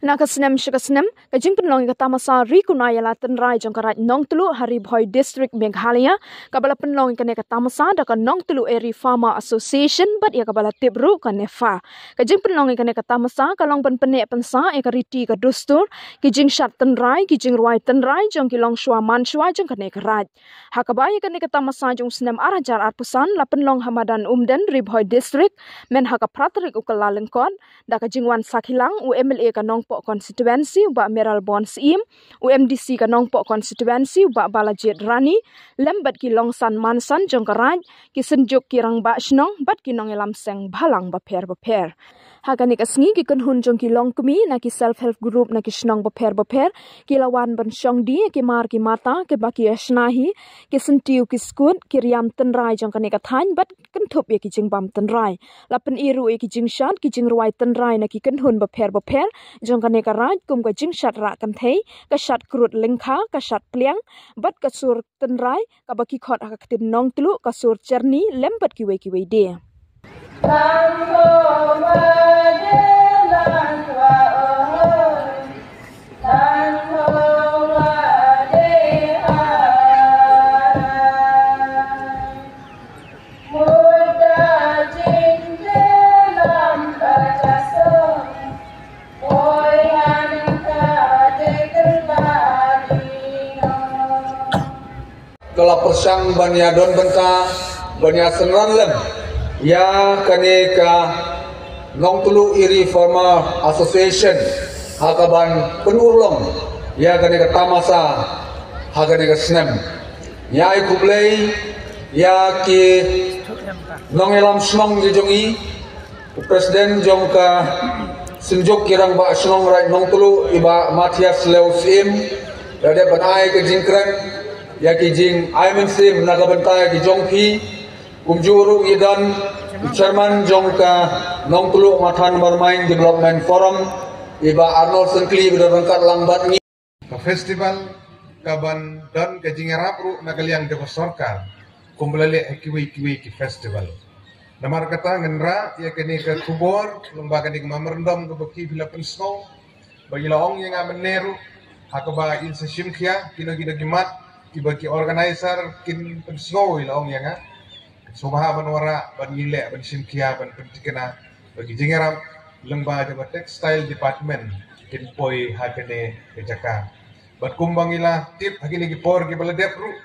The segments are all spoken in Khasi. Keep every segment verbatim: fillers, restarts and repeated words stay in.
Na ka snem sha ka snem, ka jingpynlong ïa ka tamasa Ri Kuna Ïa La Tynrai jong ka Raid Nongtluh ha Ri Bhoi District, Meghalaya, kaba la pynlong ïa kane ka tamasa da ka Nongtluh Eri Farmer Association bad ïa kaba la tip ruh ka NEFA. Ka jingpynlong ïa kane ka tamasa ka long ban pynneh pynsah ïa ka riti ka dustur, ki jingshad tynrai, ki jingrwai tynrai jong ki longshuwa manshuwa jong kane ka raid. Ha kaba ïa kane ka tamasa jong u snem ar hajar arphew san la pynlong ha madan Umden, Ri Bhoi District, myn ha ka phra tarik u Kyllalyngkot, da ka jingwan sakhi lang u M L A ka Nongpoh Constituency u Bah Mayralborn Syiem, u M D C ka Nongpoh Constituency u Bah Balajied Rani, lem bad ki longsan mansan jong ka raid, ki synjuk ki rangbah shnong bad ki nongïalam seng bhalang bapher bapher. Ha kane ka sngi ki kynhun jong ki longkmie na ki self help group na ki shnong bapher bapher ki la wan ban shong die ki mar ki mata kiba ki ïa shna hi, ki syntiew ki skut, ki riam tynrai jong kane ka thaiñ bad kynthup ïa ki jingbam tynrai. La pyni ruh ïa ki jingshad, ki jingrwai tynrai na ki kynhun bapher bapher jong kane ka raid, kum ka jingshad rah kynthei, ka shad krut lyngkha, ka shad pliang, bad ka sur tynrai kaba ki khot ha ka ktien Nongtluh ka sur cherni, lem bad kiwei kiwei de. Ka la pyrshang ban ïa don bynta, ban ïa synran lem ïa kane ka Nongtluh Eri Farmer Association ha kaban pynurlong ïa kane ka tamasa ha kane ka snem. Ïa i khublei ïa ki nongïalam shnong jong i, u President jong ka Synjuk ki Rangbah Shnong Raid Nongtluh, i Bah Mathias Lew Syiem, da dep ban ai ka jingkren ïa ki jingai mynsiem na ka bynta ïa ki jong phi. Kumjuh ruh i don i Chairman jong ka Nongtluh Mathan Marmain Development Forum, i Bah Arnold Syngkli, ba don ryngkat lang bad ngi. Ka festival kaban don ka jingïarap ruh na ka liang jong ka sorkar, kumba la leh ha kiwei kiwei ki festival. Namar kata ngan rah ïa kane ka khubor, lyngba kane ka memorandum kaba ki phi la pynsngew, ba i la ong ïa nga mynne ruh, ha kaba in sa shim khia, kino kino ki mat kiba ki organizer kin pynsngew, i la ong ïa nga. Sngewbha ban wanrah, ban ngin leh ban shim khia, ban pynthikna ba ki jingïarap lyngba jong ka textile department kin poi ha kane ka jaka. Bad kumba ngi la tip ha kine ki por kiba la dep ruh,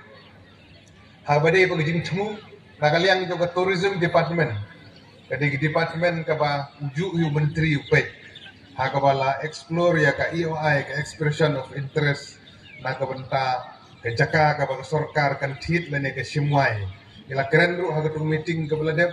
ha kaba dei ba ka jingthmu na ka liang jong ka tourism department, ka dei ka department kaba u juh u myntri u peit, ha kaba la explore ïa ka E O I, ka expression of interest, na ka bynta ka jaka kaba ka sorkar kan thied lane ka shim wai. Ngi la kren ruh ha katu ka meeting kaba la dep,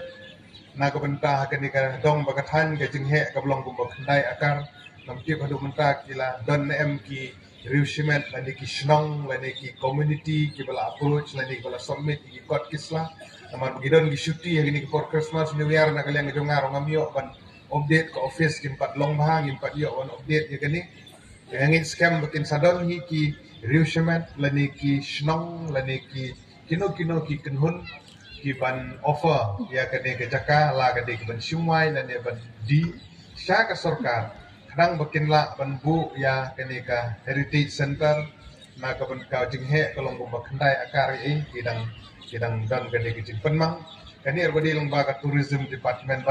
na ka bynta ha kane ka dong ba ka thaiñ, ka jingheh kaba long kumba khyndai akar. Ngam tip haduh mynta ki la don ne em ki riew shimet lane ki shnong lane ki community kiba la approach lane kiba la submit ki kot ki sla. Namar ba ki don ki shuti ha kine ki por Christmas, New Year, na ka liang ka jong nga ruh ngam ïoh ban update, ka office kim pat long bha, ngim pat ïoh ban update ïa kane. Nga ngeit skhem ba kin sa don hi ki riew shimet lane ki shnong lane ki kino kino ki kynhun kiban offer ïa kane ka jaka, la ka dei kiban shim wai lane ban die sha ka sorkar, khnang ba kin lah ban buh ïa kane ka heritage center na ka bynta ka jingheh ka long kumba khyndai akar. Ïa i ki dang, ki dang don kane ka jingpynmang. Kane ruh ka dei lyngba ka tourism department.